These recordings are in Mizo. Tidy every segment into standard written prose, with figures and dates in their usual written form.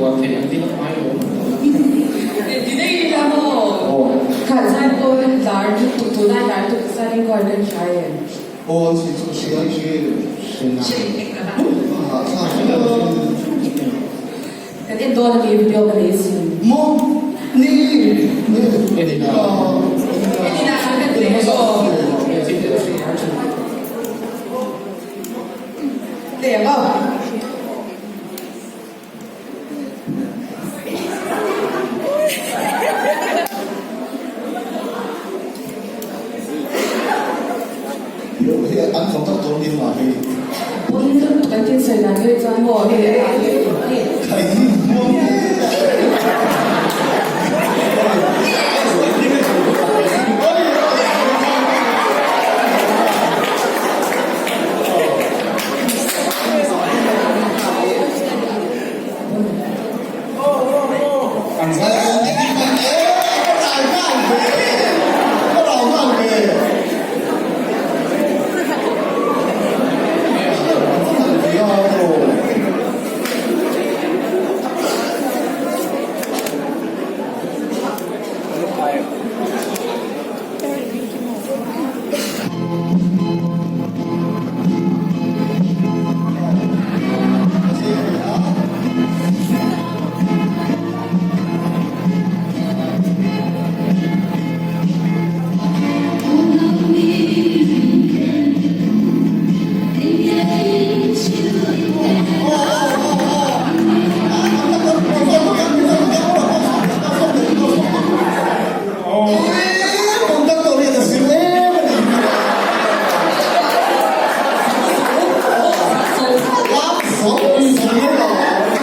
bual theih ang ding a ngai lo. Ti daih ila maw? Kha zai pawh lar lutuk tunai lar lutuk zanin khuan kan hria em? Aw an sawi chu ka hria hria hahthlak Kan en dawn a ni video ka nei sin. Maw ni ni Enina. Enina kan en leh aw. Leh ang aw. Hei an contact dawn ni hma hei. Pawn kan thil sawi dan phei chuan maw hei a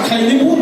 Khai hi muang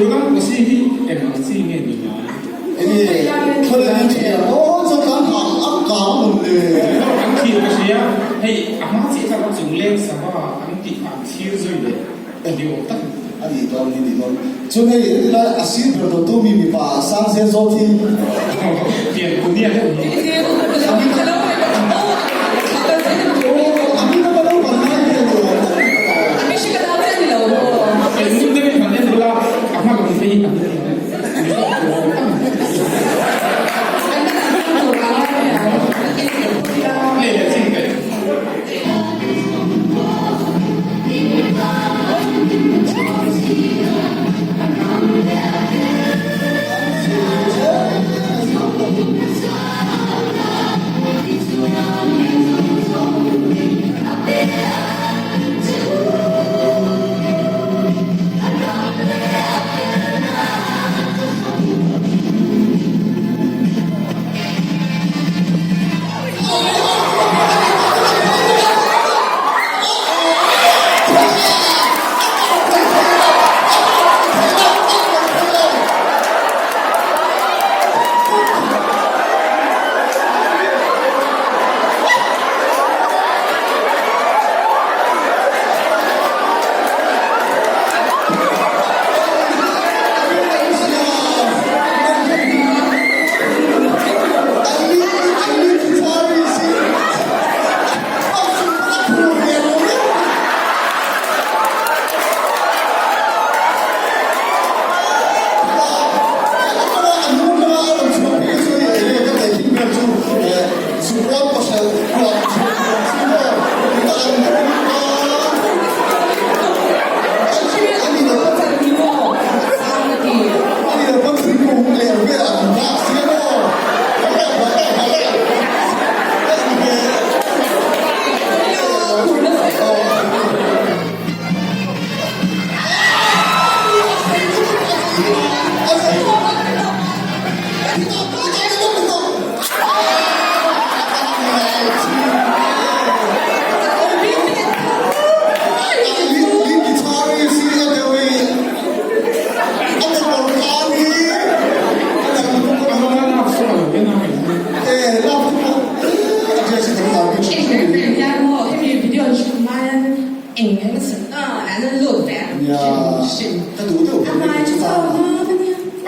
Tuna Posi hi eng ang chi nge ni ngai? An thlir ka hria, hei a hma chiah kha ka chung leng sava an tih kha an thlir zui leh ni awm tak a ni. A nih dawn hi ni dawn. Chuan hei entirna a sir ber dawttu mi mipa sang zel zawt hi. Pian kunia deuh hi. En ngun deuhin han en bula a hma lam phei hi an mizo tur awm tak a ni. Hei leh chin kaih.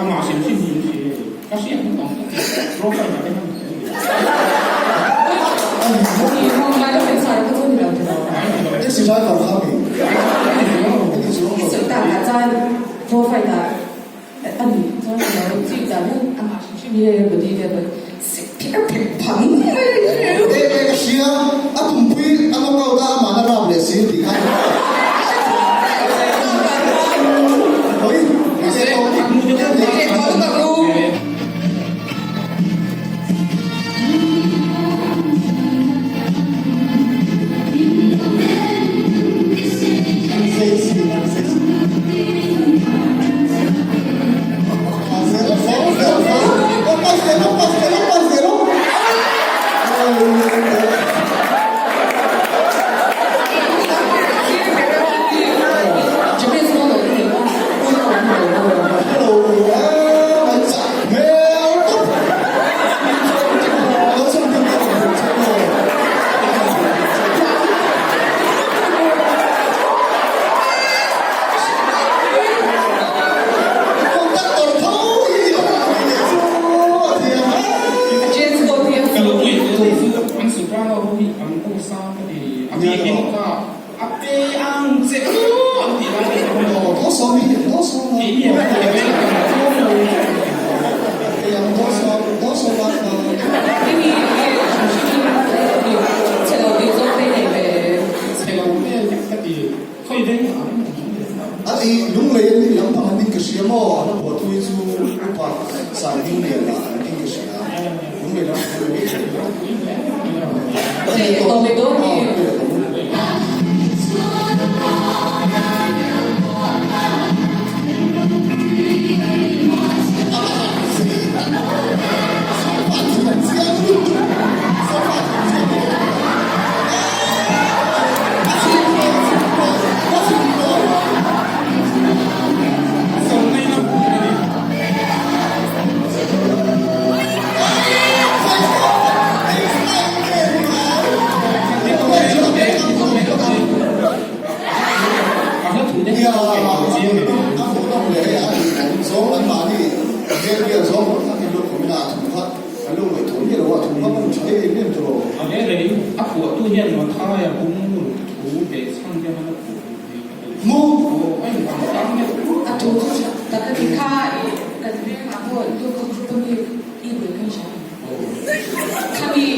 Amah hrim hrim hi ka hriat hnu ang ka ti. Profile ah te khan Taxi driver kha mi? E e ka hria, a tumpui a knock out a amah na rap leh si tih kha. Oi, Ka lo ngaihtuah daih chu an soprano ho hi an aw sang ka ti a bikin kha a pe ang che aw an tih lai te kha kei hian a ti vel ka hmu thlawm lo. Chhelo vel vek ka ti khawi veng ah an awm leh ta. A i lunglei an nih lampang an ning ka hria maw? A la phuahtu hi chu upa Sai Dinglian ah an ning ka hria. Lunglei lampang an ning ka hria. A hle rei, a phuahtu hian Mathaia bung ruk thu behchhan te han a phuah duh hmel ka ti. Aw, a inang tlang deuh. A thu chu tha tak a ni kha i kan vengah pawh local group a mi i buai kan hria ang. Khami.